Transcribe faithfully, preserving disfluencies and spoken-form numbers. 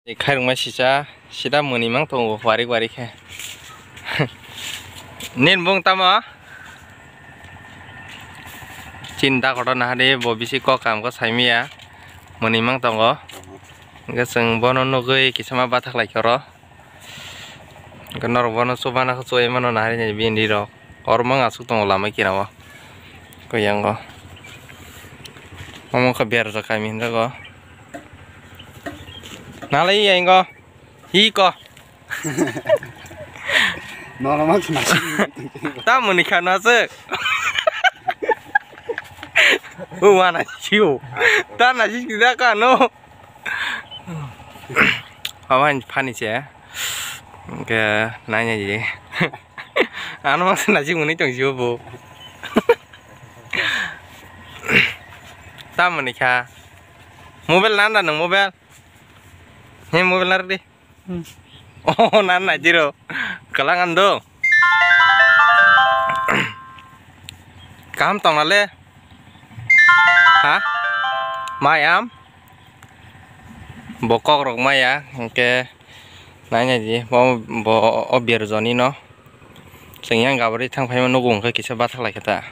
Khairokma sisa sida mwnwi mang tongo warik warik khe. Nini bung tamo? Chini dakoto nahari bo bisi kok kam khe saimaya mwnwi mang tongo. Hwnkhe chwng bono nugwi kisa ma bathak lai khe oro. Hwnkhe norok bono chubana khe chubai mano nahari ni bini rok. Oro mang aswk tongo lama kira o. Koi yango. Omo khe berajak kami hinjago. Nalai ya ingo. Hi ko. Nono mang khna. Tamo ni khana se. O wana chiu. Ta na si da ka no. Awan pani che. Ke nanya ji. Ano mang se na ji muni tong jiu bo. Tamo ni kha. Mobile nanda nang mobile. He mobile nardi. Hmm. Oh, nan na jiro. Kalang ando. Kaham tong le. Ha? Mayam. Bo kok rok maya. Hwnkhe nanya ji. Bo, bo o bir joni no. Chwng yang gabri thang phaima nugo hwnkhe kisa bathak lai khe ta.